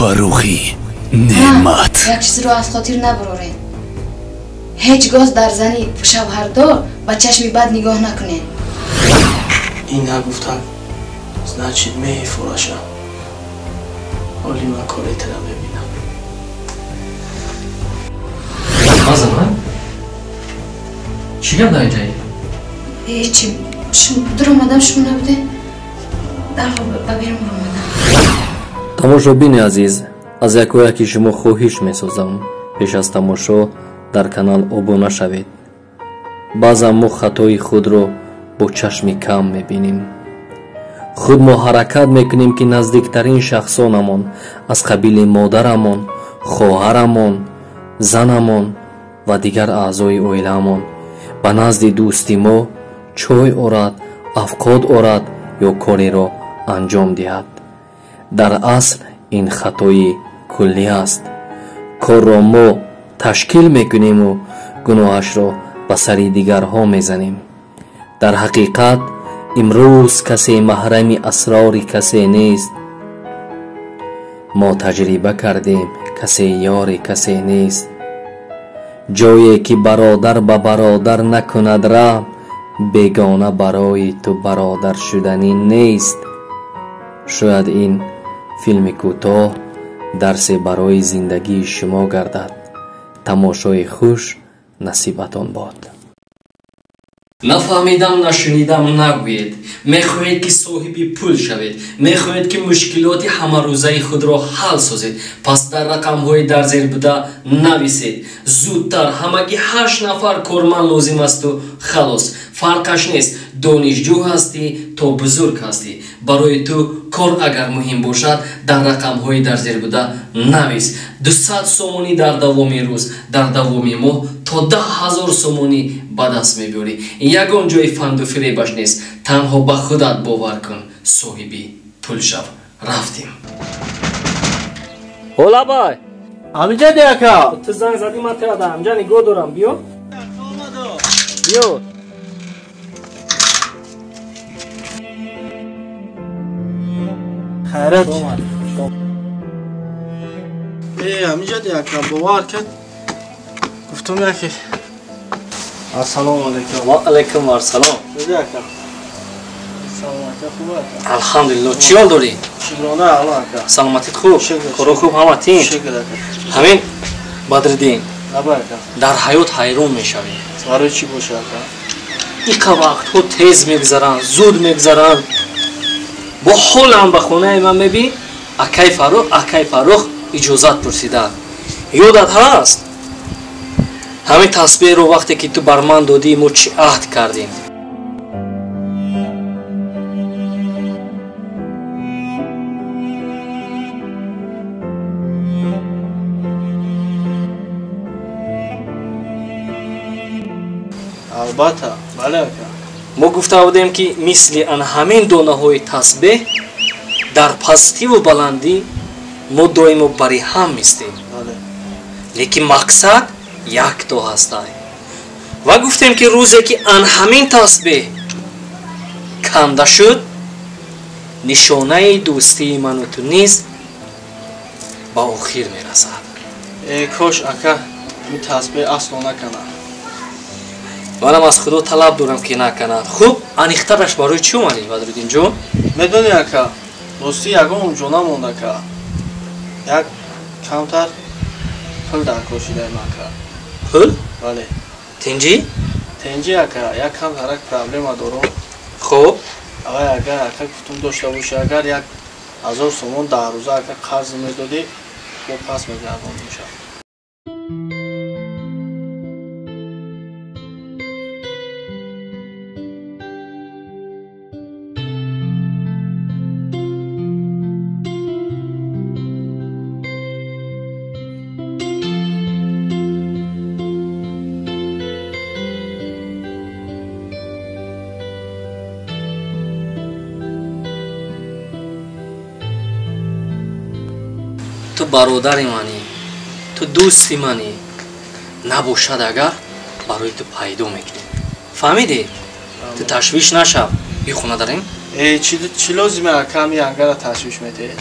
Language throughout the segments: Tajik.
Фаррухӣ Неъмат. Як чизро аз хотир набароред. Ҳеҷ гоҳ дар зани шавҳардор ба чашми бад нигоҳ накунед. Ин нагуфтан значит мефураша. Ҳоли ман кори тара мебинам. Мазама? Чӣ гап дар инҷаи? Ҳечи. Дуромадам, шумо набудед. Дарҳол ба берун омадам. Тамошобини азиз, аз якояки шумо хоҳиш месозам, пеш аз тамошо дар канал обуна шавед. Баъзан мо хатои худро бо чашми кам мебинем. Худ мо ҳаракат мекунем, ки наздиктарин шахсонамон аз қабили модарамон, хоҳарамон, занамон ва дигар аъзои оилаамон ба назди дӯсти мо чой орад, афқот орад ё кореро анҷом диҳад. Дар асл ин хатои куллӣ аст. Корро мо ташкил мекунему гуноҳашро ба сари дигарҳо мезанем. Дар ҳақиқат имрӯз касе маҳрами асрори касе нест. Мо таҷриба кардем, касе ёри касе нест. Ҷое ки бародар ба бародар накунад раҳм, бегона барои ту бародар шуданӣ нест. Шояд ин филми кӯтоҳ дарсе барои зиндагии шумо гардад. Тамошои хуш насибатон бод. Нафаҳмидам, нашунидам нагӯед. Мехоҳед, ки соҳиби пул шавед, мехоҳед, ки мушкилоти ҳамарӯзаи худро ҳал созед, пас дар рақамҳои дар зер буда нависед. Зудтар, ҳамагӣ 8 нафар корманд лозим асту халос. Фарқаш нест, донишҷӯ ҳастӣ то бузург ҳастӣ. Барои ту кор агар муҳим бошад, дар рақамҳои дар зер буда навис. 200 сомонӣ дар давоми рӯз, дар давоми моҳ то 10 000 сомонӣ ба даст мебиёрӣ. Ягон ҷои фанду фиребаш нест. Танҳо ба худат бовар кун, соҳиби пул шав. Рафтем. Ҳолабай. Ҳамиҷа ди ака. Ту занг задӣ, ман тира дар ҳамҷа нигоҳ дорам. Биё. Биё. Хайрат. Ҳамиҷа ди ака, бовар кард. Гуфтум яке. Ассалому алайкум. Ва алайкум ассалом. Ди ака. Салом ака, хуб ака? Алҳамдулиллоҳ. Чӣ ҳол дорӣ? Шукрона Аллоҳ ака. Саломатит хуб? Коро хуб, ҳама тин? Шукр ака. Ҳамин Бадриддин. Аба ака. Дар ҳаёт ҳайрон мешавӣ. Барои чӣ боша ака? Иқа вақтҳо тез мегузаранд, зуд мегузаранд. Бо ҳолам ба хонаи ман мебӣ, акай Фаррух, акай Фаррух иҷозат пурсидаанд. Ёдат ҳаст? Ҳамин тасбеҳро вақте ки ту бар ман додӣ, мо чӣ аҳд кардем? Албатта, бале ака. Мо гуфта будем, ки мисли ан ҳамин донаҳои тасбеҳ дар пастиву баландӣ мо доимо бари ҳам мистем. Лекин мақсад якто ҳастай. Ва гуфтем, ки рӯзе ки ан ҳамин тасбеҳ канда шуд, нишонаи дӯстии ману ту низ ба охир мерасад. Кош ака ин тасбеҳ асло наканад. Манам аз Худо талаб дорам, ки наканад. Хуб, аниқтараш барои чӣ омадӣ, Бадриддинҷон? Медонӣ ака, дӯстӣ ягон ҷо намонд ака. Як камтар пул дар кор шидаем ака. Пул? Бале. Тинҷӣ? Тинҷӣ ака, як камтарак проблема дорам. Хуб. Авай агар ака гуфтум дошта бошӣ, агар 1000 сомон дар рӯза ака қарз медодӣ, бо пас мегардондимша. Ту бародари манӣ, ту дӯсти манӣ. Набошад агар барои ту пайдо мекунем. Фаҳмидӣ? Ту ташвиш нашав. Би хона дарем? Чӣ лозиме ака, ҳами ангара ташвиш метеҳед?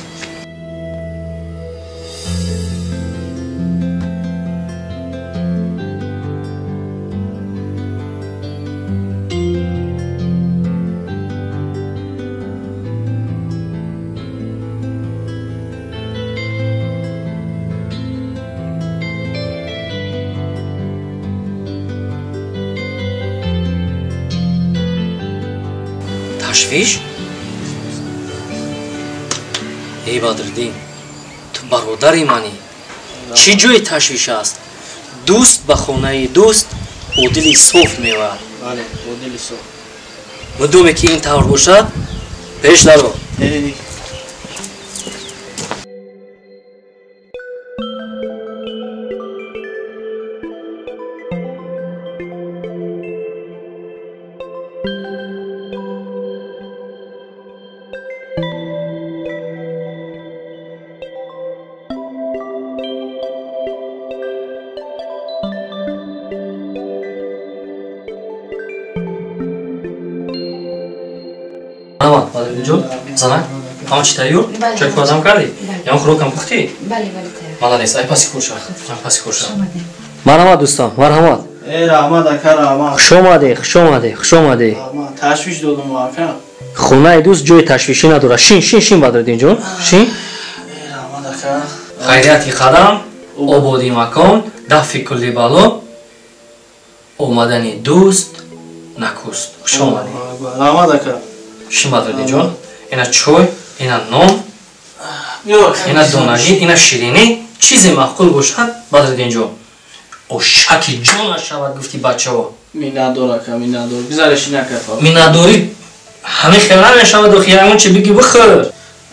Ташвиш? Эй Бадриддин, ту бародари манӣ. Чӣ ҷои ташвиш аст? Дӯст ба хонаи дӯст бо дили соф меояд. Бале, бо дили соф. Мудоме ки ин тавр бошад, пеш наро. Занак, ҳама чи тайёр? Чой хӯрдам кардӣ? Ям хӯрокам пухтӣ? Бале, бале, тайёр. Молодец, ай паси хӯрша. Ай паси хӯрша. Марҳамат дӯстон, марҳамат. Э, раҳмат ака, раҳмат. Хуш омадӣ, хуш омадӣ, хуш омадӣ. Раҳмат, ташвиш додум ака. Хонаи дӯст ҷои ташвишӣ надорад. Шин, шин, шин, Бадриддин ҷон, шин. Э, раҳмат ака. Хайрияти қадам, ободи макон, дафъи кулли бало, омадани дӯст накуст. Хуш омадӣ. Раҳмат ака. Шин, Бадриддин ҷон. Ина чой, ина нон, ина донагӣ, ина ширинӣ, чизе маъқул бошад, Бадриддин ҷон. Ошаки ҷонаш шавад, гуфти бачаҳо. Миннатдор ака, миннатдор. Гузариш ин ака. Миннатдорӣ ҳамин хел намешавад, охи ягон чи бигӣ бихӯр.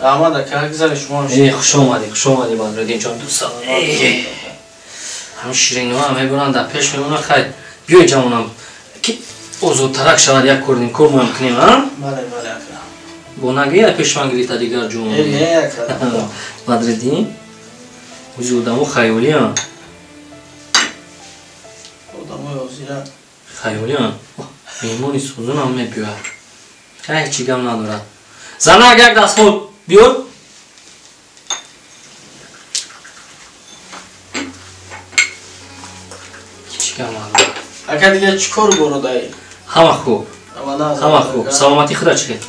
Раҳмат ака, гузариш шумо. Э, хуш омадӣ, хуш омадӣ, Бадриддин ҷон, дӯстам. Ҳамин шириниҳо мебуранд, дар пеш мемонанд. Хайр, биёй ҷавонам, ки озодтарак шавад, як кор ним кор моям кунем, а? Бале, бале ака. Бо нагия пеш ман гирифта дигар ҷон. Бадриддин, ози одамо хаёлианд. Одамои озира хаёлианд. Меҳмони созунам мебиёяд. Хай, ҳеҷ гап надорад. Занак, як дастмол биёр. Ҳеҷ гап надорад. Ака, дигар чӣ кор бородаӣ? Ҳама хуб. Ҳама хуб. Саломатӣ худа чӣ хел?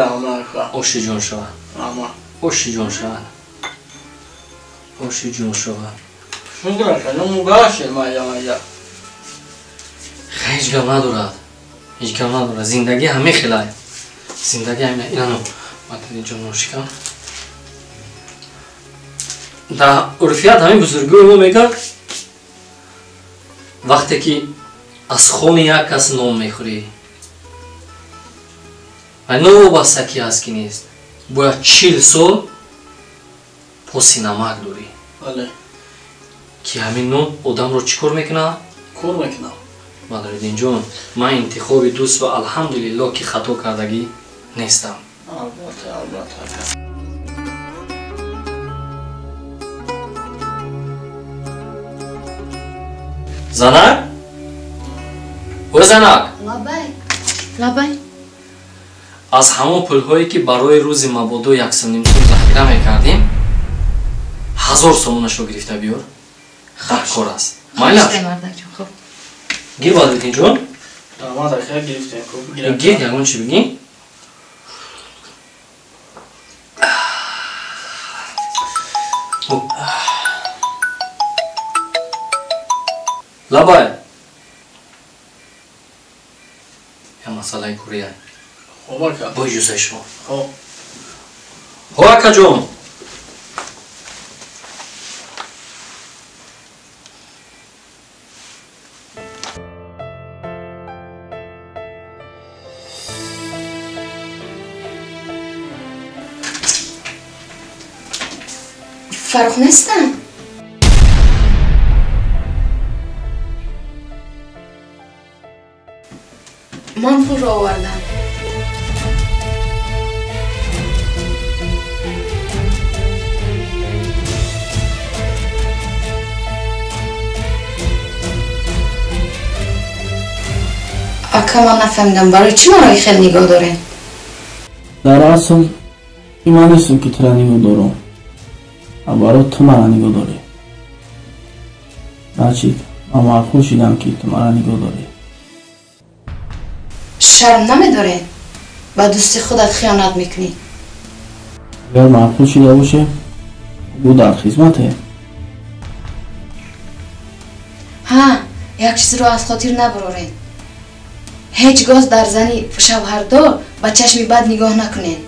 Раҳмат. Оши ҷон шавад. Раҳмат. Оши ҷон шавад. Оши ҷон шавад. Шукр ака, ну гашед майя майя. Ҳеҷ гап надорад. Ҳеҷ гап надорад. Зиндагӣ ҳамин хелай. Зиндагӣ ҳамин. Инано Бадриддин ҷон ношикам. Дар урфият ҳамин бузургои мо мегӯяд, вақте ки аз хони як кас нон мехӯрӣ, ва новобаста ки ҳаст ки нест, бояд 40 сол поси намак дорӣ. Бале. Ки ҳамин нон одамро чӣ кор мекунад? Кор мекунад. Бадриддин ҷон, ман интихоби дӯст ва алҳамдулиллоҳ ки хато кардагӣ нестам. Албатта, албатта ака. Занак? О занак! Лабай. Лабай. Аз ҳамон пулҳое ки барои рӯзи мабодо 1,5 сом захира мекардем, 1000 сомонашро гирифта биёр. Дар кор аст. Майлаш? Хуб. Гир, Бадриддин ҷон. Раҳмат ака, гирифтем. Хуб, гирифтем. Гир, ягон чи бигӣ? Лабай. Я масъалаи курия. Хуб ака. Бо иҷозаи шумо. Хуб. Хо акаҷон. Фаррух нестанд? Ман пулро овардам. Ака, ман нафаҳмидам, барои чӣ маро хел нигоҳ доред? Дар асл ин ман нестам ки тура нигоҳ дорам, а барои ту мара нигоҳ дорӣ. Значит, ман маъқул шидам ки ту мара нигоҳ дорӣ. Шарм намедоред? Ба дӯсти худат хиёнат мекунӣ. Агар маъқул шида бошем, гӯ дар хизмате. Ҳа, як чизро аз хотир набароред. Ҳеҷ гоҳ дар зани шавҳардор Ба чашми бад нигоҳ накунед.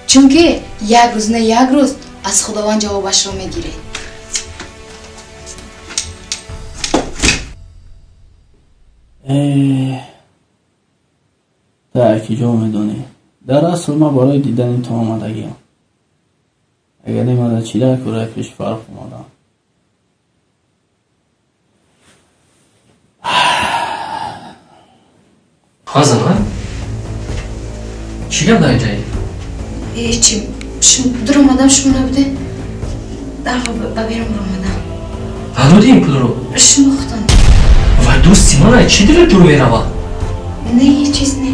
Чунки як рӯз не як рӯз аз Худованд ҷавобашро мегиред. Дар киҷо медонӣ? Дар асл ман барои дидани ту омадагиам. Агар немада чӣ дар кораи пеши Фаррух омадам? Ҳа, занак? Чӣ гап дар инҷаи? Ҳечи, дур омадам, шумо набудед. Дарҳол ба берун баромадам. Надодӣ ин пулро? Шумо худтон. Ва дӯсти ман чӣ дилат дур меравад? Не, ҳеҷ чиз не.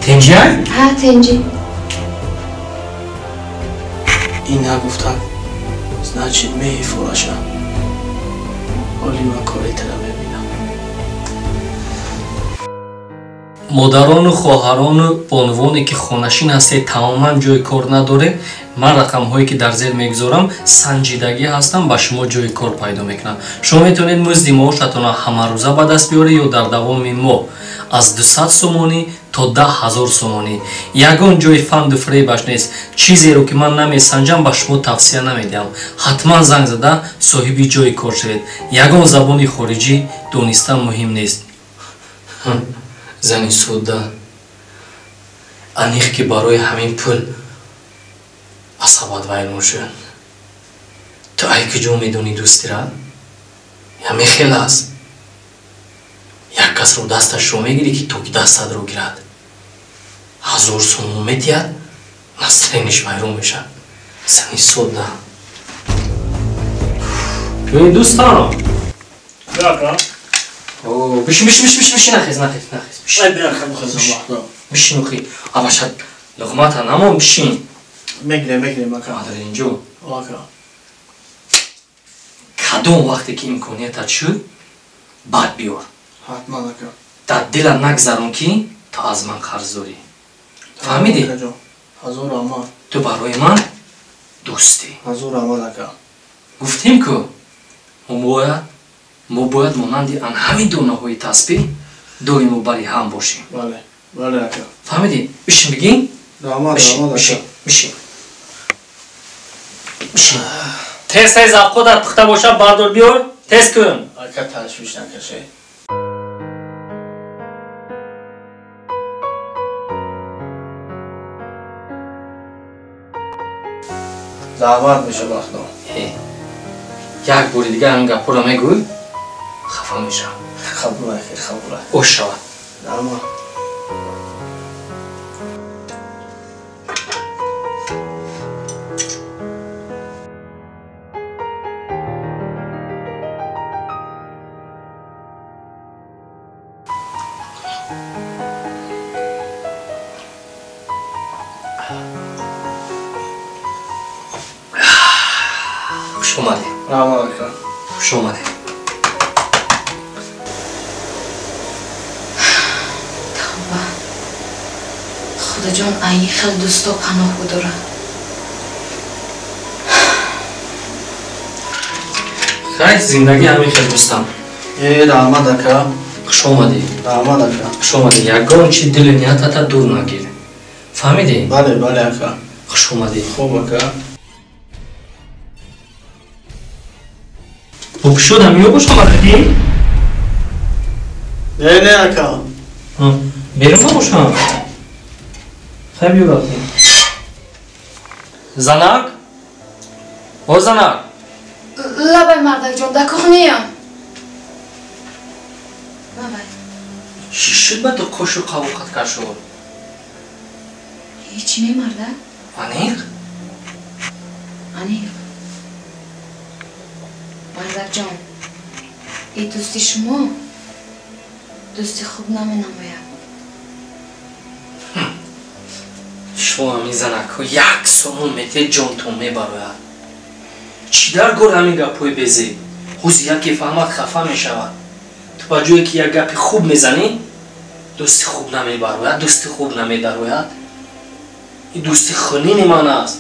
Тенҷиай? Ҳа, тенҷи. Ин нагуфтак, значит меҳифораша. Ҳоли ман кори тара мебинам. Модарону хоҳарону бонувоне ки хонашин ҳастед, тамоман ҷои кор надоред, ман рақамҳое ки дар зер мегузорам санҷидагӣ ҳастам, ба шумо ҷои кор пайдо мекунам. Шумо метавонед музди маошатонро ҳамарӯза ба даст биёред ё дар давоми моҳ аз 200 сомонӣ то 10 000 сомонӣ. Ягон ҷои фанду фиребаш нест. Чизеро ки ман намесанҷам ба шумо тавсия намедиҳам. Ҳатман занг зада соҳиби ҷои кор шавед. Ягон забони хориҷӣ донистан муҳим нест. Зани содда аниқ ки барои ҳамин пул асабат вайрон шуд. Ту ай куҷо медонӣ дӯстира? Ҳамин хел аст. Як касро дасташро мегирӣ ки то ки дастатро гирад. 1000 сомон метиҳад, настроениш вайрон мешавад. Зани содда. Эй дӯстон! Бишин, бишин, бишин, бишин, нахез, нахез, нахез. Бишин, охи. Абашад луқмата намон, бишин. Мегирем, мегирем, ака. Адар инҷо. Ака. Кадом вақте ки имкониятат шуд, бад биёр. Ҳатман, ака. Дар дилат нагзарон ки ту аз ман қарз дорӣ. Фаҳмидӣ? Ҳазор раҳмат. Ту барои ман дӯстӣ. Ҳазор раҳмат, ака. Гуфтем ку мо бояд монанди ан ҳамин донаҳои тасбиҳ доимо бари ҳам бошем. Бале, бале, ака. Фаҳмидӣ? Бишин бигин? Раҳмат, раҳмат, ака. Бишин, бишин. Бишин. Тез тез авқотат пухта бошад, бардор биёр, тез кун. Ака, ташвиш накаше. Заҳмат меша бахто. Як бори дига ҳамин гапҳоро мегӯй, хафа мешавам. Қабул ахир, қабул. Ош шавад. Раҳмат. Хуш омадед. Раҳмат, ака. Хуш омадед. Тавба. Худоҷон, ай хел дӯсто паноҳ будора. Хайр, зиндагӣ ҳамин хел дӯстам. Э, раҳмат, ака. Хуш омадӣ. Раҳмат, ака. Хуш омадӣ. Ягон чи дили ниятата дур нагир. Фаҳмидӣ? Бале, бале, ака. Хуш омадӣ. Хуб, ака. Букшуд ҳам ё бошам аки? Не, не, ака. Берун набошам. Хай биё рафтем. Занак? О занак. Лабай мардакҷон, дар кухниям. Лабай. Чӣ шуд ба ту қошу қавоқат кард шуд? Ҳеҷ не, мардак. Аниқ? Аниқ. Мардакҷон, и дӯсти шумо дӯсти хуб наменамояд. Шумо ҳамин занакҳо як сомон метиҳед, ҷонтон мебарояд. Чӣ дар гор ҳамин гапҳои безеб? Ҳузи яке фаҳмад, хафа мешавад. Ту ба ҷое ки як гапи хуб мезанӣ, дӯсти хуб намебарояд, дӯсти хуб намедарояд. Ин дӯсти хунини ман аст.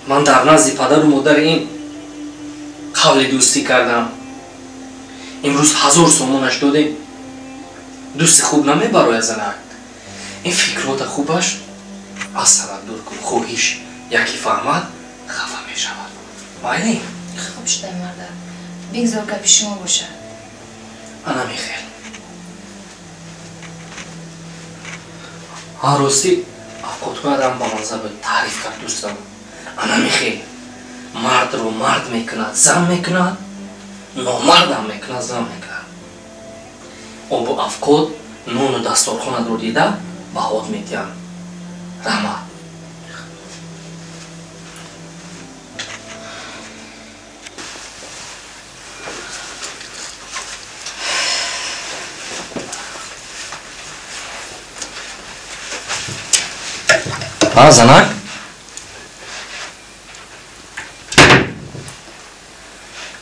Ман дар назди падару модари ин қавли дӯстӣ кардам. Имрӯз 1000 сомонаш додем. Дӯсти хуб намебарояд занак. Ин фикрота хубаш аз сарат дур кун. Хоҳиш яке фаҳмад хафа мешавад. Майли? Хуб шудай мардак. Бигзор гапи шумо бошад. Ана мехел. Ҳа ростӣ авқотҳоядам ба мазза буд. Таъриф кард дӯстам. Ана мехел. Мардро мард мекунад, зан мекунад, номардам мекунад, зан мекунад. Обу авқот нону дасторхонатро дида баҳот медиҳанд. Раҳмат. Ҳа занак?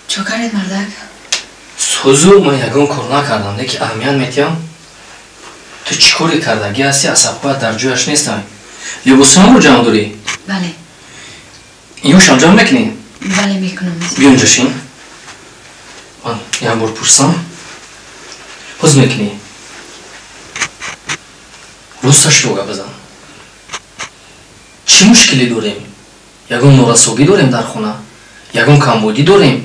Чо кардед мардак? Сӯзу ман ягон кор накардам, лекин аҳамият медиҳам. Ту чӣ коре кардагӣ ҳастӣ, асабҳоят дар ҷояш нестанд. Либосҳоямро ҷамъ дорӣ? Бале. Инҳошам ҷамъ мекунӣ? Бале, мекунам. Биё инҷо шин. Ман як бор пурсам. Ҳоз мекунӣ? Росташро гап бизан. Чӣ мушкиле дорем? Ягон норасогӣ дорем дар хона? Ягон камбудӣ дорем?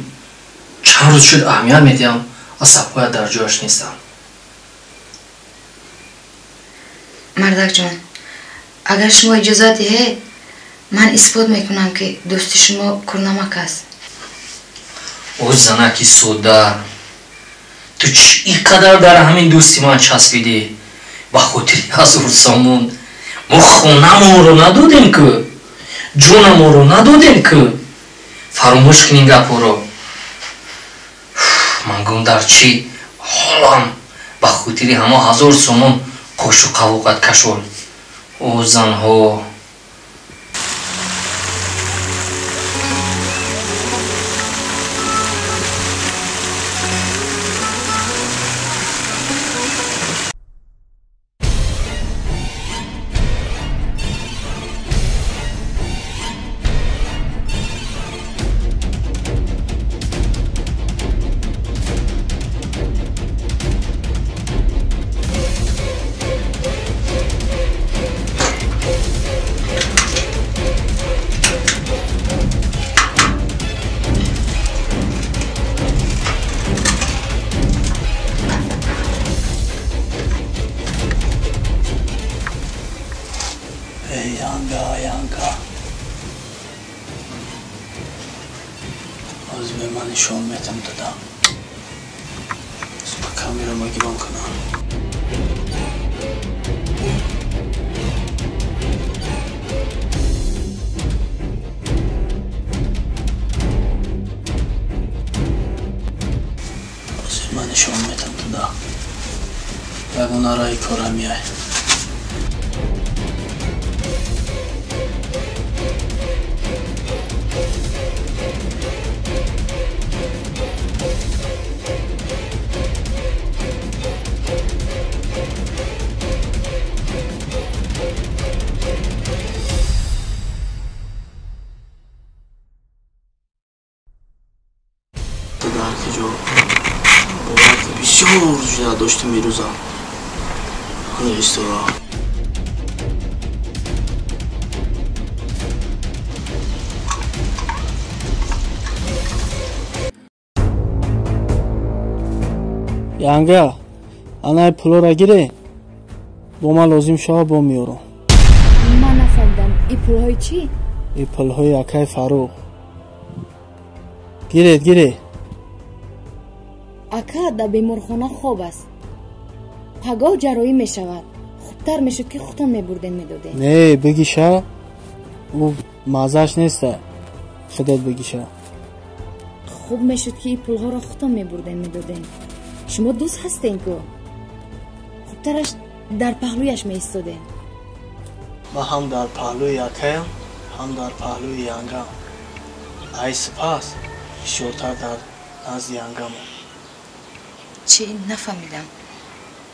Чанд рӯз шуд аҳамият медиҳам, асабҳоят дар ҷояш нестанд. Мардакҷон, агар шумо иҷозат диҳед, ман исбот мекунам, ки дӯсти шумо курнамак аст. О занаки содда, ту чӣ қадар дар ҳамин дӯсти ман часпидӣ? Ба хотири 1000 сомон мо хонамонро надодем ку, ҷонамонро надодем ку. Фаромӯш кун ин гапҳоро. Ман гум дар чӣ ҳолам ба хотири ҳамо 1000 сомон қошу қавоқат кашол. О занҳо! Янга, аз бе ман нишон метам дада. Ба камера магирон кунам. Аз ман нишон метам дада. Ягон араи кора меай. Бисёр ҷуда доштем ирӯзам. Ана истора. Янга, анаи пулора гире, бо ман лозим шава бо меёрам. Ман нафаҳмидам, и пулҳои чӣ? И пулҳои акаи Фаррух. Гиред, гире. Ака дар беморхона хоб аст. Пагоҳ ҷарроҳӣ мешавад. Хубтар мешуд, ки худтон мебурдем медодем. Не, бигиша, ӯ маззаш неста. Худат бигиша. Хуб мешуд, ки ин пулҳоро худтон мебурдем медодем. Шумо дӯст ҳастем ку. Хубтараш дар паҳлӯяш меистодем. Ман ҳам дар паҳлӯи акаям, ҳам дар паҳлӯи янгам. Ай сипас бисёртар дар назди янгамон. Чӣ? Нафаҳмидам.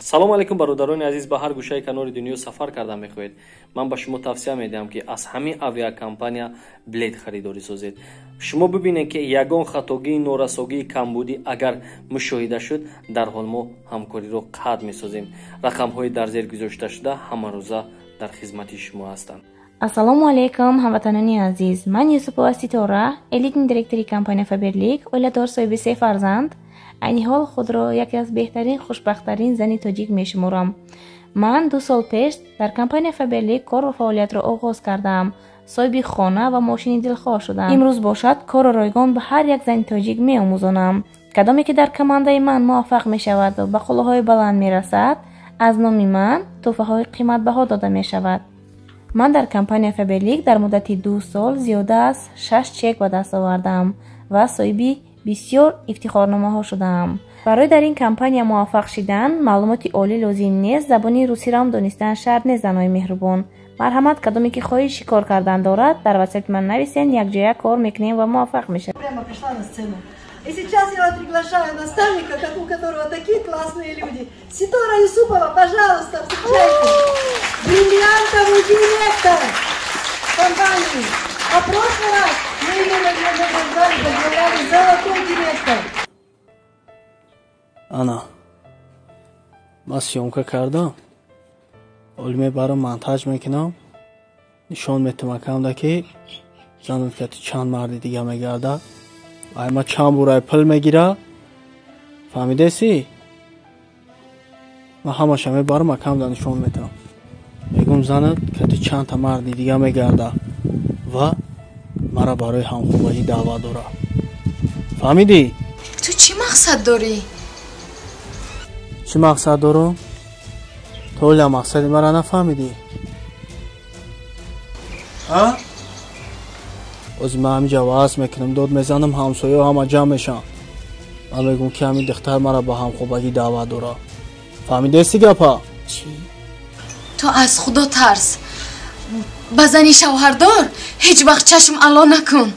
Салом алейкум, бародарони азиз, ба ҳар гӯшаи канори дунё сафар карда мехоҳед. Ман ба шумо тавсия медиҳам, ки аз ҳамин авиакомпания билет харидорӣ созед. Шумо бибинед, ки ягон хатогии, норасогии, камбудӣ агар мушоҳида шуд, дарҳол мо ҳамкориро қатъ месозем. Рақамҳои дар зер гузошташуда ҳамарӯза дар хизмати шумо ҳастанд. Ассалому алайкум, ҳамватанони азиз. Ман Юсупова Ситора, элитный директори компания Фаберлик, оиладор, соҳиби се фарзанд. Айни ҳол худро яке аз беҳтарин, хушбахттарин зани тоҷик мешуморам. Ман 2 сол пеш дар компания Фаберлик кору фаъолиятро оғоз кардаам. Соҳиби хона ва мошини дилхоҳ шудам. Имрӯз бошад, корро ройгон ба ҳар як зани тоҷик меомӯзонам. Кадоме ки дар командаи ман муваффақ мешавад ва ба қуллаҳои баланд мерасад, аз номи ман тӯҳфаҳои қиматбаҳо дода мешавад. Ман дар компания Фаберлик дар муддати 2 сол зиёда аз 6 чек ба даст овардаам ва соҳиби бисёр ифтихорномаҳо шудаам. Барои дар ин компания муваффақ шидан маълумоти олӣ лозим нест, забони русиро ҳам донистан шарт нест, занои меҳрубон. Марҳамат, кадоме ки хоҳиши кор кардан дорад, дар ватсапи ман нависен, якҷоя кор мекунем ва муваффақ мешавем. Прямо пришла на сцену. И сейчас я вас приглашаю наставника, как у которого такие классные люди. Ситора Юсупова, пожалуйста, встречайте. Бриллиантовый директор компании. А в прошлый раз мы ее награждали, поздравляли, золотой директор. Ана, ман съёмка кардам. Оли мебарам, монтаж мекунам. Нишон метам акамда, ки занат кати чанд марди дига мегардад. Ай ма чанд бурай пул мегира. Фаҳмидеси? Ман ҳамаша мебарам, акамда нишон метам. Мегум занат кати чандта марди дига мегардад ва мара барои ҳамхобагӣ даъват дорад. Фаҳмидӣ? Ту чӣ мақсад дорӣ? Чӣ мақсад дорам? То ҳоля мақсади мара нафаҳмидӣ? А? Ози ман ҳаминҷа ваҳс мекунам, дод мезанам, ҳамсояҳо ҳама ҷамъ мешаванд. Ман мегӯм, ки ҳамин духтар мара ба ҳамхобагӣ даъват дорад. Фаҳмидести гапа? Чӣ? Ту аз Худо тарс. Ба зани шавҳардор ҳеҷ вақт чашм ало накун.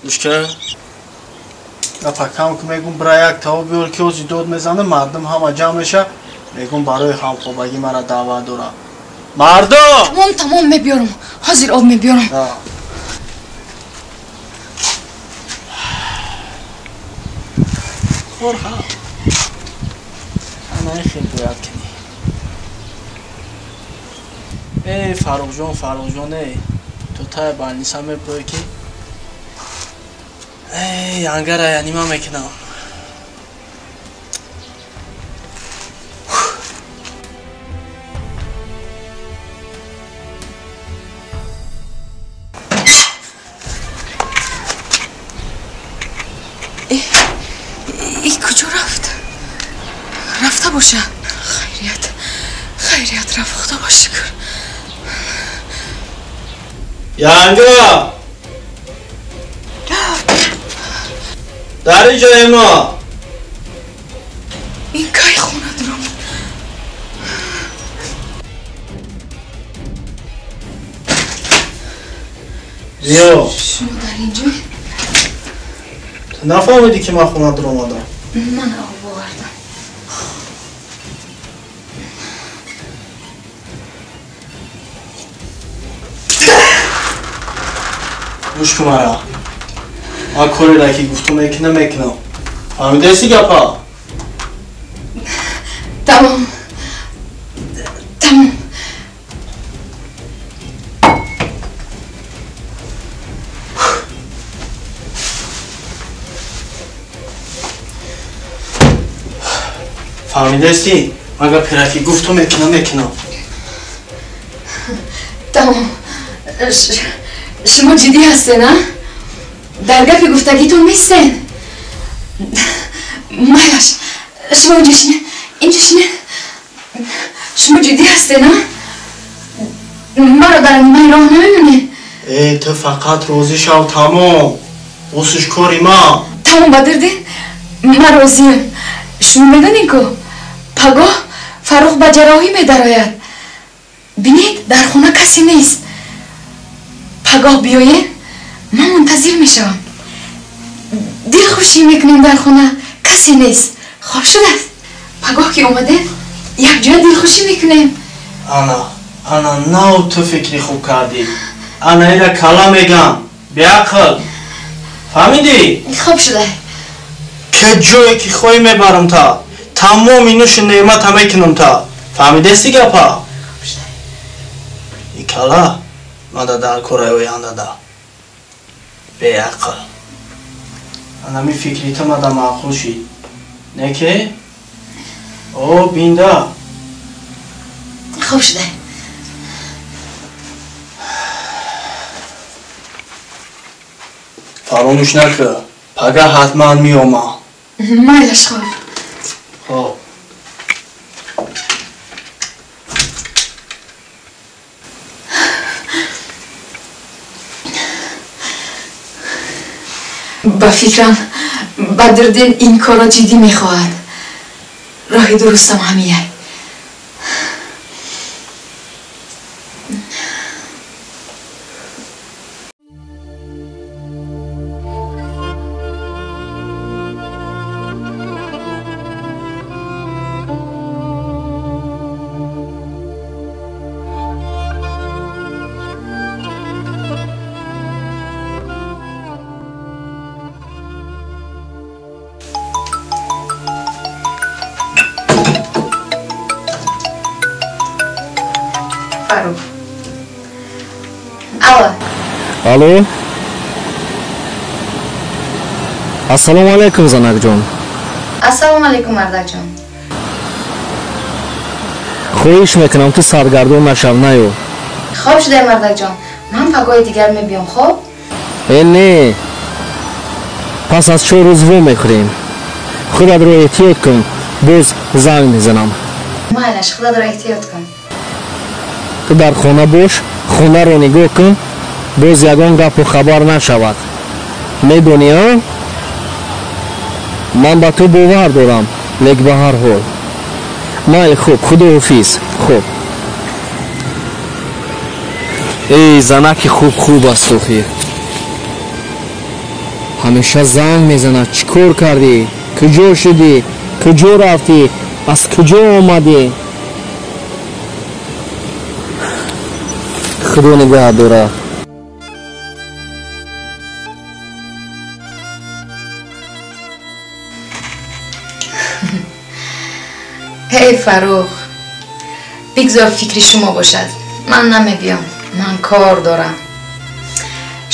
Гӯшка, гапа кам ку, мегӯм бира як тао биёр, ки ози дод мезанам, мардум ҳама ҷамъ меша, мегӯм барои ҳамхобагӣ мара даъват дорад. Мардум! Тамом, тамом, мебиёрам. Ҳозир об мебиёрам. Хорха. Ана хел бояд кунӣ. Эй Фаррухҷон, Фаррухҷон, эй, ту тай балниса меброӣ, ки эй ангара янима мекунам. Эй, куҷо рафт? Рафта боша. Хайрият, хайрият рафт, Худо ба шукр. Янга! Дар инҷои мо. Ин кай хона дурам? Биё. Шумо дар инҷо? Ту нафаҳмидӣ, ки ман хона дуромадам? Ман об овардам. Гӯш кун мара. Ман кореро ки гуфтум мекунам, мекунам. Фаҳмидаси гапа? Тамом. Тамом. Фаҳмидаси? Ман гаперо ки гуфтум мекунам, мекунам. Тамом. Шумо ҷиддӣ ҳастед, а? Дар гапи гуфтагитон мистен? Майлаш, шумо инҷо шинед, инҷо шинед. Шумо ҷиддӣ ҳастед, а? Маро дар нимаи роҳ намемонед? Э, ту фақат розӣ шав, тамом. Усуш кори ман. Тамом, Бадриддин, ман розиям. Шумо медонед ку, пагоҳ Фаррух ба ҷарроҳӣ медарояд. Бинед, дар хона касе нест. Пагоҳ биёед, ман мунтазир мешавам. Дилхушӣ мекунем, дар хона касе нест. Хоб шудааст. Пагоҳ ки омадем якҷоя дилхушӣ мекунем. Ана, ана нав ту фикри хуб кардӣ. Ана ира кала мегам, беақл. Фаҳмидӣ? Хоб шуда. Ке ҷое ки хоҳӣ мебарам та. Тамоми нӯши неъмата мекунам та. Фаҳмидести гапа? И кала мада дар кораи ояндада. Беақл. Анами фикрита мада маъқул шид. Не ке? О, бинда. Хоб шуда. Фаромӯш накӯ. Пага ҳатман меомам. Майлаш, хоб. Хоб. Ба фикрам Бадриддин ин корро ҷиддӣ мехоҳад. Роҳи дурустам ҳамияй. Фарух. Алло. Алло. Ассалому алайкум, занакҷон. Ассалому алайкум, мардакҷон. Хоҳиш мекунам, ту саргардон нашав, наё. Хоб шудай, мардакҷон. Ман пагоҳи дигар мебиём, хоб? Э, не. Пас аз 4 рӯз во мехӯрем. Худатро эҳтиёт кун, боз занг мезанам. Майлаш, худатро эҳтиёт кун. Ту дар хона бош, хонаро нигоҳ кун, боз ягон гапу хабар нашавад. Медонӣ, а? Ман ба ту бовар дорам, лек ба ҳар ҳол. Майли, хуб, худоҳофиз, хуб. Эй, занаки хуб хуб аст охир. Ҳамеша занг мезанад, чӣ кор кардӣ? Куҷо шудӣ? Куҷо рафтӣ? Аз куҷо омадӣ? Худо нигаҳ дорад. Эй Фарух, бигзор фикри шумо бошад. Ман намебиём, ман кор дорам.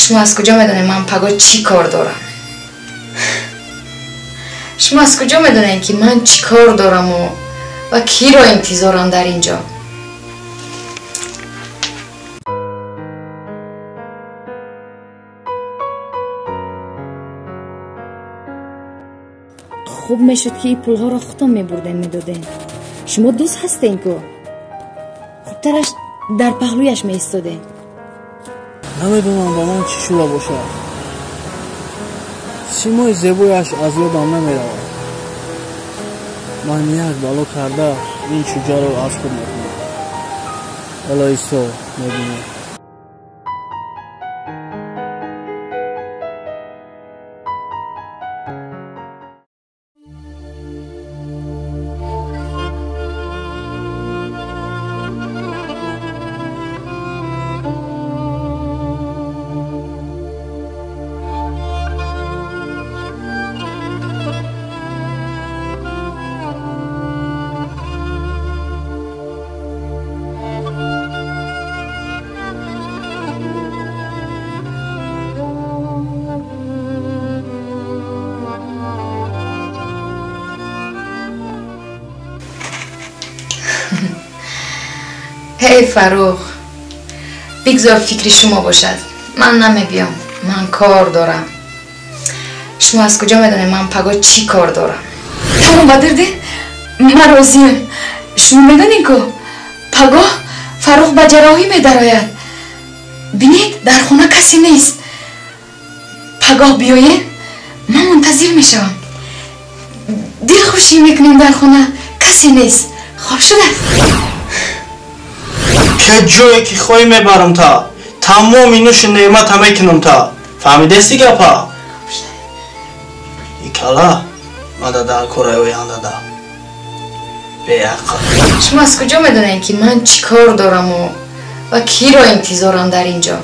Шумо аз куҷо медонед ман пагоҳ чӣ кор дорам? Шумо аз куҷо медонед ки ман чӣ кор дораму ва киро интизорам дар ин ҷо? Хуб мешуд ки ин пулҳоро худтон мебурдем, медодем. Шумо дӯст ҳастен ку? Хубтараш дар паҳлӯяш меистодем. Намедонам ба ман чӣ шуда бошад. Симои зебояш аз ёдам намеравад. Ман як бало карда ин чӯҷаро аз худ мекунам. Ҳоло исто мебинем. Эй Фарух, бигзор фикри шумо бошад. Ман намебиём, ман кор дорам. Шумо аз куҷо медонед ман пагоҳ чӣ кор дорам? Тамом, Бадриддин, ман розиям. Шумо медонед ку? Пагоҳ Фарух ба ҷарроҳӣ медарояд. Бинед, дар хона касе нест. Пагоҳ биёед, ман мунтазир мешавам. Дилхушӣ мекунем дар хона, касе нест. Хоб шудааст? Ке ҷое ки хоҳӣ мебарам та. Тамоми нӯши неъмата мекунам та. Фаҳмидести гапа? И кала мада дар кораи ояндада. Беақл. Шумо аз куҷо медонед, ки ман чӣ кор дораму ва киро интизорам дар ин ҷо?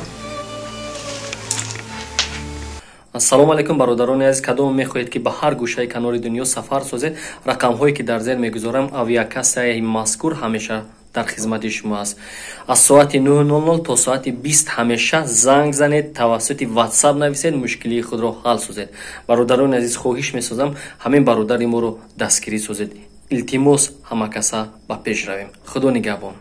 Ассалому алайкум, бародарони азиз. Кадом мехоҳед, ки ба ҳар гӯшаи канори дунё сафар созед, рақамҳое ки дар зер мегузорам, авиакассаи мазкур ҳамеша дар хизмати шумо аст. Аз соати 9:00 то соати 20 ҳамеша занг занед, тавассути WhatsApp нависед, мушкилии худро ҳал созед. Бародарони азиз, хоҳиш месозам, ҳамин бародари моро дастгирӣ созед. Илтимос, ҳама каса ба пеш равем. Худо нигаҳбон.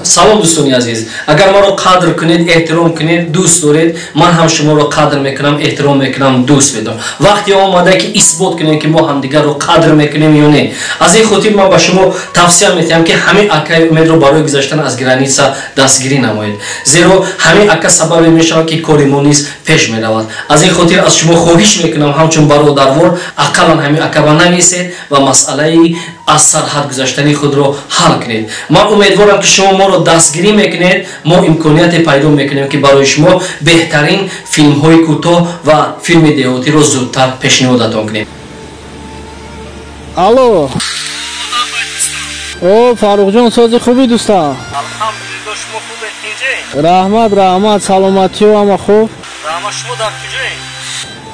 Салом, дӯстони азиз. Агар маро қадр кунед, эҳтиром кунед, дӯст доред, ман ҳам шуморо қадр мекунам, эҳтиром мекунам, дӯст медорам. Вақте омада, ки исбот кунем, ки мо ҳамдигарро қадр мекунем ё не. Аз ин хотир ман ба шумо тавсия метиҳам, ки ҳамин акаи Умедро барои гузаштан аз граница дастгирӣ намоед, зеро ҳамин ака сабабе мешавад, ки кори мо низ пеш меравад. Аз ин хотир аз шумо хоҳиш мекунам, ҳамчун бародарвор, ақаллан ҳамин ака ба нависед ва масъалаи аз сарҳад гузаштани худро ҳал кунед. Ман умедворам, ки шумо моро дастгирӣ мекунед, мо имконияте пайдо мекунем, ки барои шумо беҳтарин филмҳои кӯтоҳ ва филми деҳотиро зудтар пешниҳодатон кунем. Алло. О, Фаррухҷон, сози хуби, дӯстам? Алҳамдулилло, шумо хубед, тинҷе? Раҳмат, раҳмат, саломатиё ҳама хуб. Раҳмат, шумо дар куҷоед?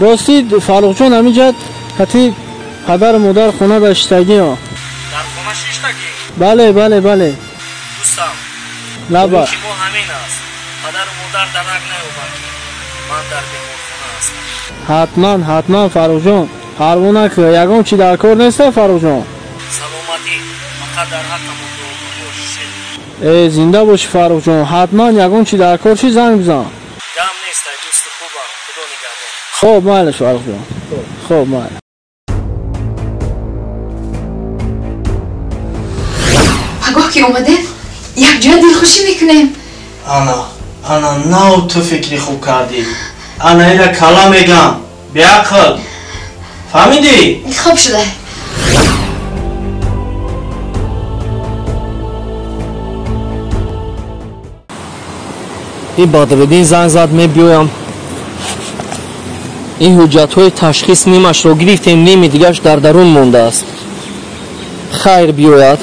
Ростӣ, Фаррухҷон, ҳаминҷа кати падару модар хона дар шиштагиё. Дар хона шиштагӣ? Бале, бале, бале. Дӯстам, лаба. Ки мо ҳамин аст. Падару модар дарак наёбанд, ки ман дар беморхона ҳастам. Ҳатман, ҳатман, Фаррухҷон, парво накун, ягон чи дар кор неста, Фаррухҷон? Саломатӣ, фақат дар ҳаққамон дуогӯ бошед. Э, зинда бошӣ, Фаррухҷон, ҳатман ягон чи дар кор чи занг бизан. Гам нест, ай дӯсти хубам, Худо нигаҳбон. Хоб, майлаш, Фаррухҷон. Хоб, майли. Пагоҳ ки омадем, якҷоя дилхушӣ мекунем. Ана, ана, нав ту фикри хуб кардӣ. Ана ира кала мегам, беақл. Фаҳмидӣ? Хоб шуда. Ин Бадриддин занг зад, мебиёям. Ин ҳуҷҷатҳои ташхис нимашро гирифтем, ними дигаш дар дарун мондааст. Хайр биёяд.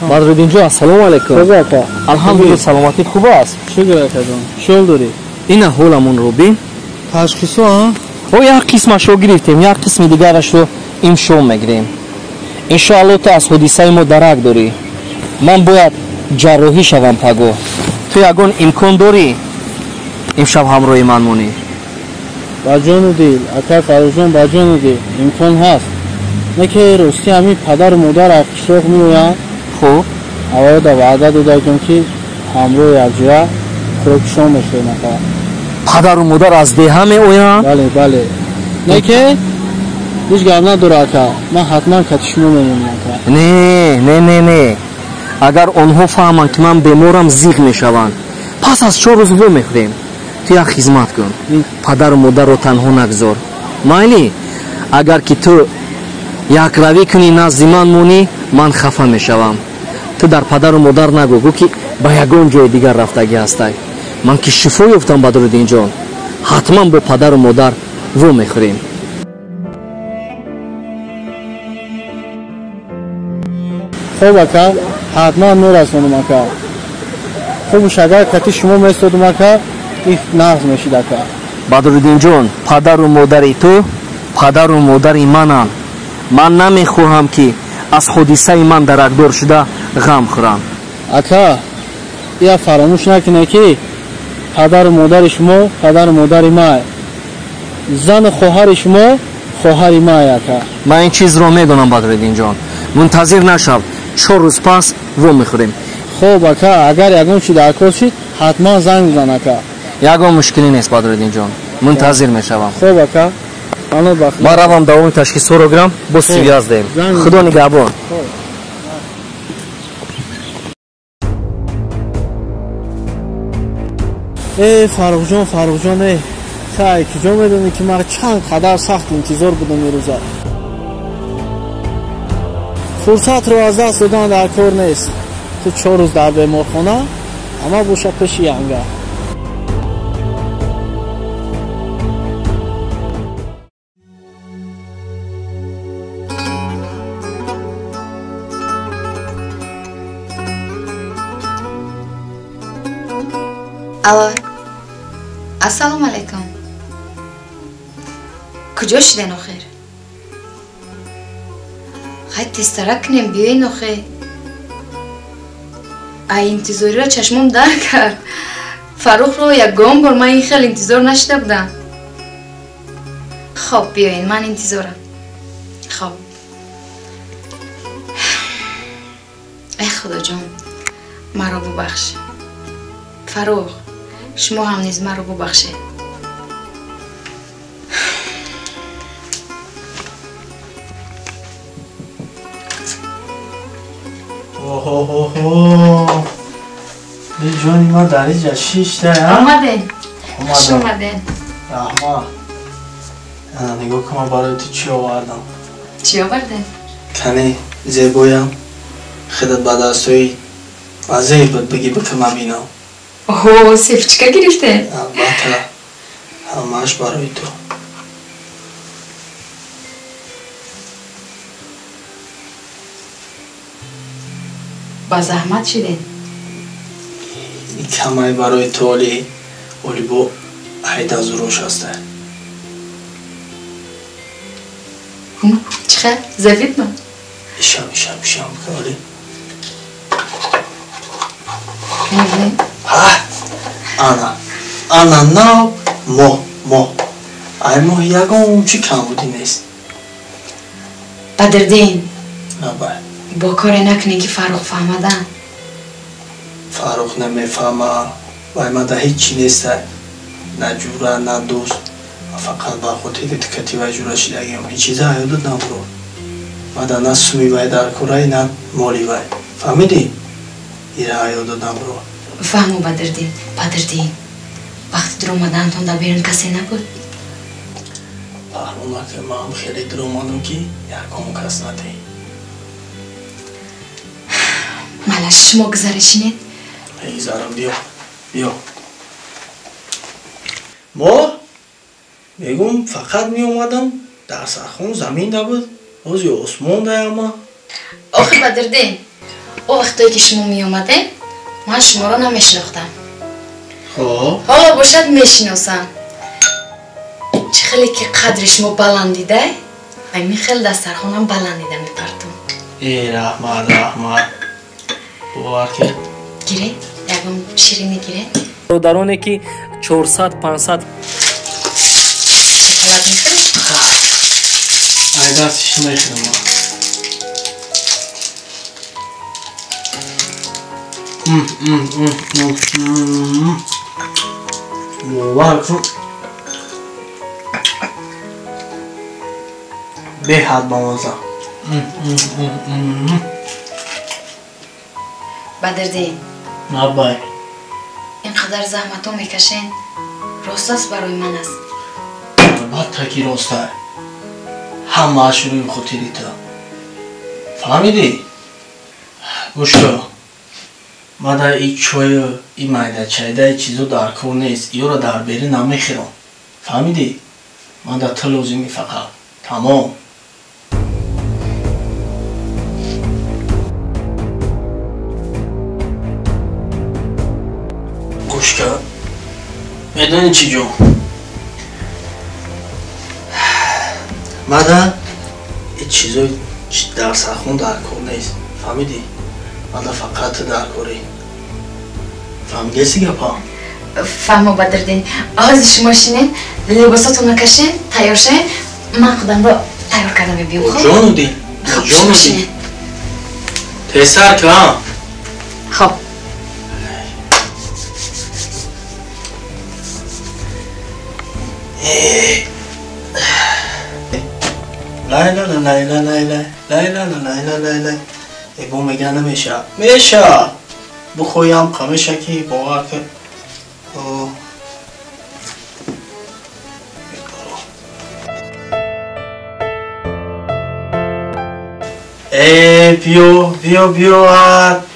Бадриддинҷон, ассалому алайкум. Хуб, ака. Алҳамдулилла, саломатӣ хуб аст. Шукр, акаҷон. Чӣ дорӣ? Ина ҳоламонро бин. Ташхисо, а? О, як қисмашро гирифтем, як қисми дигарашро имшо мегирем. Иншоалло, ту аз ҳодисаи мо дарак дорӣ. Ман бояд ҷарроҳӣ шавам пагоҳ. Ту ягон имкон дорӣ имшаб ҳамроҳи ман монӣ? Ба ҷону дил, ака Фаррухҷон, ба ҷону дил, имкон ҳаст. Не ки ростӣ ҳамин падару модар аз қишлоқ меоянд. Хуб. Аввало да ваъда додагем, ки ҳамроҳи якҷоя хӯроки шом мехӯрем, ака. Падару модар аз деҳа меоянд? Бале, бале. Не ки ҳеҷ гап надора, ака, ман ҳатман кати шумо мемонам, ака. Не, не, не, не. Агар онҳо фаҳманд, ки ман беморам, зиқ мешаванд. Пас аз 4 рӯз во мехӯрем. Ту як хизмат кун, падару модарро танҳо нагузор. Майли, агар ки ту якравӣ кунӣ, назди ман монӣ, ман хафа мешавам. Ту дар падару модар нагӯ, гӯ ки ба ягон ҷои дигар рафтагӣ ҳастай. Ман ки шифо ёфтам, Бадриддинҷон, ҳатман бо падару модар во мехӯрем. Хуб, ака, ҳатман мерасонам, ака. Хубш, агар кати шумо местодум, ака, ин нағз мешид, ака. Бадриддинҷон, падару модари ту падару модари мананд. Ман намехоҳам, ки аз ҳодисаи ман даракдор шуда ғам хӯрам. Ака, ия фаромӯш накунед, ки падару модари шумо падару модари май, зану хоҳари шумо хоҳари май, ака. Ман ин чизро медонам, Бадриддинҷон. Мунтазир нашав, 4 рӯз пас во мехӯрем. Хуб, ака, агар ягон чи дар кор шид, ҳатман занг бизан, ака. Ягон мушкилӣ нест, Бадриддинҷон, мунтазир мешавам. Хуб, ака, ман равам давоми ташхисҳоро гирам, боз связ деҳем. Худо нигаҳбон. Э, Фаррухҷон, Фаррухҷон, э, Тай куҷо медонӣ ки ман чанд қадар сахт интизор будам ирӯза. Фурсатро аз даст додан дар кор нест. Ту 4 рӯз дар беморхона, ама боша пеши янга. Алло. Ассалому алайкум. Куҷо шуден охир? Хай тезтара кунем, биёен охир. Ай интизориро чашмом дар кард. Фаррухро ягон бор ман ин хел интизор нашида будам. Хоб, биёен, ман интизорам. Хоб. Эй Худоҷон, маро бубахш. Фаррух, шумо ҳам низ маро бубахшед. Оҳо-ҳо-ҳо! Ҷони ман дар инҷа шишта, Омаден. Хуш омаден. Раҳмат. Ана нигоҳ кун, ман барои ту чӣ овардам. Чӣ оварден? Кани зебоям, худат ба дастҳои вазеи буд бигӣ бикун ман бинам. Оҳо, сефчика гирифтен? Албатта, ҳамааш барои ту. Ба заҳмат шудем. Ин камай барои ту оли бо ҳайдазурош ҳаста. Чӣ хел? Завидно? Ишам, ишам, ишам бикун оли. Ана, ана нав моҳ, моҳ. Ай моҳ ягон чӣ камбудӣ нест. Бадриддин. Набай. Бо коре накунӣ ки Фаррух фаҳмадан. Фаррух намефаҳма. Вай мада ҳеҷ чӣ неста. На ҷура, на дӯст. Фақат ба хотири ту кати вай ҷура шидагиам. Ин чиза ҳаёдат набуро. Мада на суми вай дар корай, на моли вай. Фаҳмидӣ? Ира ҳаёдат набуро. Фаҳму, Бадриддин, Бадриддин. Вақти дуромадаантон дар берун касе набуд? Паҳлӯ накун, ман хеле дуромадам ки ягон кас надиҳӣ. Малаш, шумо гузаре шинед? Мегузарам, биё, биё. Мо мегум фақат меомадам, дар сархон замин набуд, ҳози осмон даяма. Охир Бадриддин, о вақтое ки шумо меомадем, ман шуморо намешинохтам. Хоб. Ҳоло бошад мешиносам. Чӣ хеле ки қадри шумо баланд дидай, ҳамин хел дастархонам баланд дида мепартум. Э, раҳмат, раҳмат. Бовар ки. Гиред, ягон ширинӣ гиред. Бародароне ки 400-500 шоколад мехӯред? Ай дастиш мехӯрам. Бовар кун, беҳад бамаза. Бадриддин. Набай. Ин қадар заҳматҳо мекашен, рост аст барои ман аст? Албатта ки рост аст. Ҳамааш рӯи хотири ту. Фаҳмидӣ? Гӯш кун. Мада и чою, и майдачайда, и чизо дар кор нест. Иёро дар берун намехӯрам. Фаҳмидӣ? Мада ту лозимӣ фақат. Тамом. Гӯш кун. Медонӣ чӣ ҷон? Мада и чизои дар сархон дар кор нест. Фаҳмидӣ? Мада фақат ту дар корӣ. Фаҳмидаси гапам? Фаҳмо, Бадриддин. Ҳозир шумо шинед, либосотонро кашен, тайёр шавед, ман худамро тайёр карда мебиём. Хоб? Ҷону дил. Хоб, шумо шинед. Тезтар кун. Хоб. Лайла лайла лайла лайла лайла лайла. Бо мега намеша. Меша. Бухоям қамеша ки бовар кун. Э, биё, биё, биё,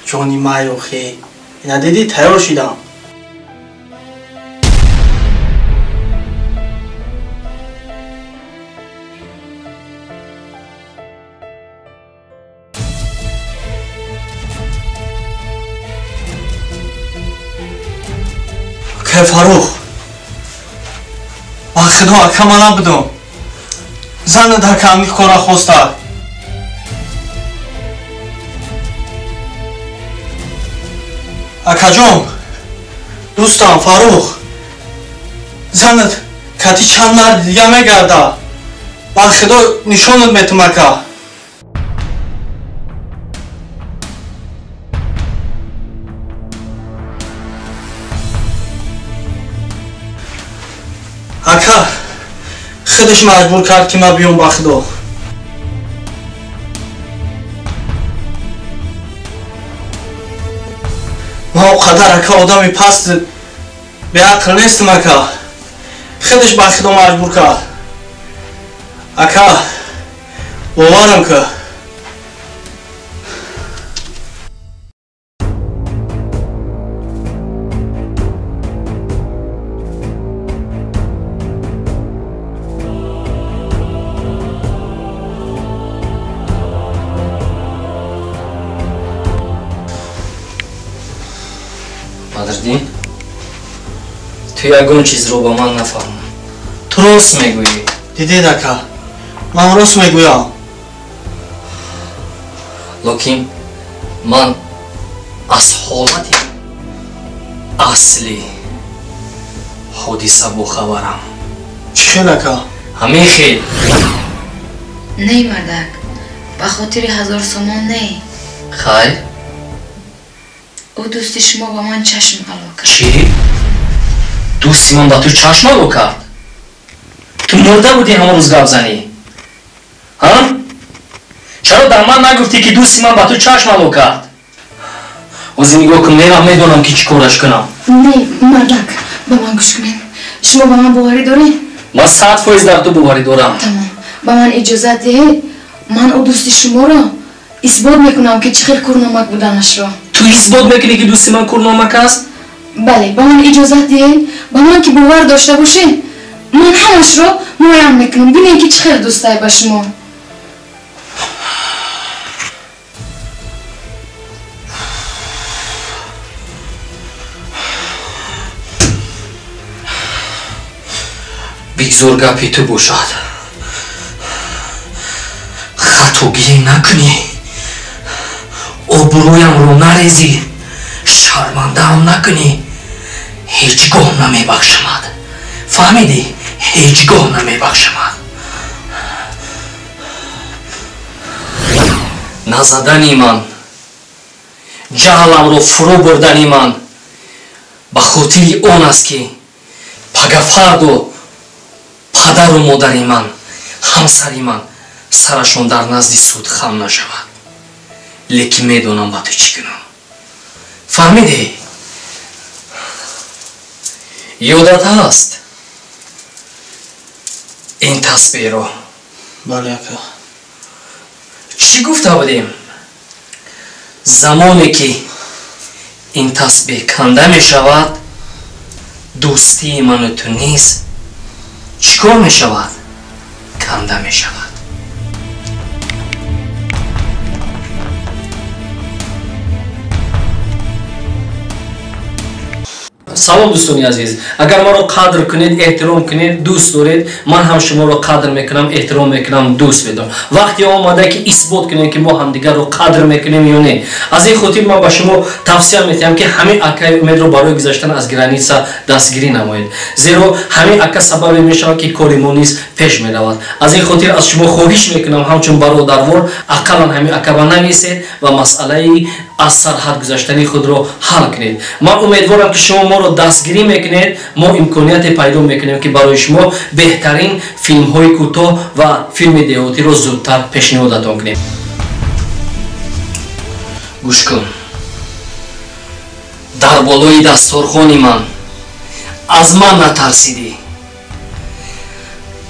ҷони май охе. Ина дидӣ, тайёр шидам. Ака Фаррух, ба худо ака ман набудам. Занат ака ҳамин кора хоста. Акаҷон, дӯстам Фаррух, занат кати чанд марди дига мегарда. Ба худо нишонат метум ака. Ака, худаш маҷбур кард ки ман биём ба худо. Ман он қадар ака одами паст беақл нестам ака. Худаш ба худо маҷбур кард. Ака, боварам ка. Подожди. Ту ягон чизро ба ман нафаҳмам. Ту рост мегӯӣ. Дидед ака, ман рост мегӯям. Лекин ман аз ҳолати асли ҳодиса бохабарам. Чӣ хел ака? Ҳамин хел. Не, мардак, ба хотири 1000 сомон не. Хайр? Ӯ дӯсти шумо ба ман чашм ало кард. Чӣ? Дӯсти ман ба ту чашм ало кард? Ту мурда будӣ ҳамон рӯз гап занӣ? Ҳа? Чаро дар ман нагуфтӣ ки дӯсти ман ба ту чашм ало кард? Ҳозир нигоҳ кун, мерам медонам ки чӣ кораш кунам. Не, мардак, ба ман гӯш кунед. Шумо ба ман боварӣ доред? Ман 100% дар ту боварӣ дорам. Тамом. Ба ман иҷозат диҳед, ман ӯ дӯсти шуморо исбот мекунам ки чӣ хел курномак буданашро. Ту исбот мекунӣ ки дӯсти ман курномак аст? Бале, ба ман иҷозат диҳед, ба ман ки бовар дошта бошед, ман ҳамашро муайян мекунам. Бинед ки чӣ хел дӯстай ба шумо. Бигзор гапи ту бошад. Хатогирӣ накунӣ. Обрӯямро нарезӣ, шармандаам накунӣ, ҳеҷ гоҳ намебахшамад. Фаҳмидӣ? Ҳеҷ гоҳ намебахшамад. Назадани ман, ҷаҳламро фурӯ бурдани ман ба хотири он аст ки пагафардо падару модари ман, ҳамсари ман сарашон дар назди суд хам нашавад. Лекин медонам ба ту чӣ кунам. Фаҳмидӣ? Ёдат ҳаст ин тасбеҳро? Бале ака. Чӣ гуфта будем? Замоне ки ин тасбеҳ канда мешавад, дӯстии ману ту низ чӣ кор мешавад? Канда мешавад. Салом дӯстони азиз, агар маро қадр кунед, эҳтиром кунед, дӯст доред, ман ҳам шуморо қадр мекунам, эҳтиром мекунам, дӯст медорам. Вақте омада ки исбот кунем ки мо ҳамдигарро қадр мекунем ё не. Аз ин хотир ман ба шумо тавсия метиҳам ки ҳамин акаи Умедро барои гузаштан аз граница дастгирӣ намоед. Зеро ҳамин ака сабабе мешавад ки кори мо низ пеш меравад. Аз ин хотир аз шумо хоҳиш мекунам ҳамчун бародарвор ақаллан ҳамин ака ба нависед ва масъалаи аз сарҳад гузаштани худро ҳал кунед. Ман умедворам ки шумо моро дастгирӣ мекунед, мо имконияте пайдо мекунем ки барои шумо беҳтарин филмҳои кӯтоҳ ва филми деҳотиро зудтар пешниҳодатон кунем. Гӯш кун, дар болои дасторхони ман аз ман натарсидӣ,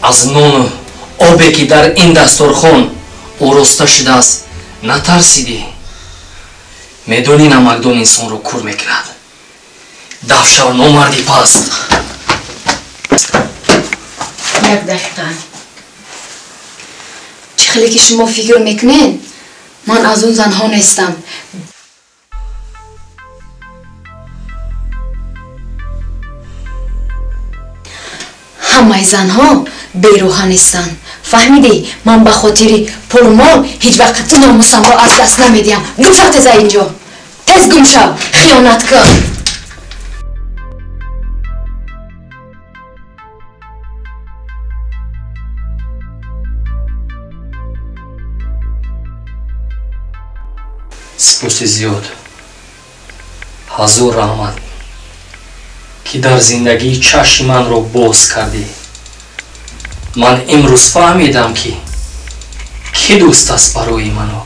аз нону обе ки дар ин дасторхон ороста шудааст Натарсидӣ? Медонӣ, намакдон инсонро кур мекунад. Дафшав, номарди паст. Як дақиқа. Чӣ хеле ки шумо фикр мекунед, ман аз он занҳо нестам. Ҳамаи занҳо берӯҳа нестанд. Фаҳмидӣ? Ман ба хотири пулу мол ҳеҷ вақт номусамро аз даст намедиҳам. Гум шав тез аз инҷо. Тез гум шав, хиёнат кун. Сипоси зиёд. Ҳазор раҳмат, ки дар зиндагӣ чашми манро боз кардӣ. Ман имрӯз фаҳмидам, ки кӣ дӯст аст барои ману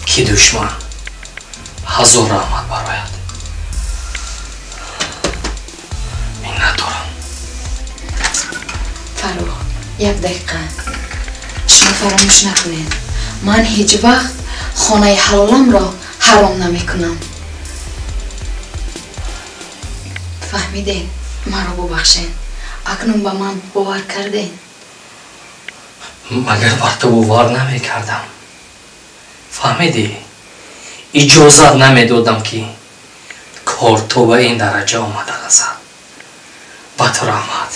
кӣ душман. Ҳазор раҳмат барояд. Миннатдорам. Фаррух, як дақиқа. Шумо фаромӯш накунед. Ман ҳеҷ вақт хонаи ҳалоламро ҳаром намекунам. Фаҳмидед? Маро бубахшед. Акнун ба ман бовар кардед? Магар бар ту бовар намекардам? Фаҳмидӣ? Иҷозат намедодам, ки кор то ба ин дараҷа омада расад. Ба ту раҳмат.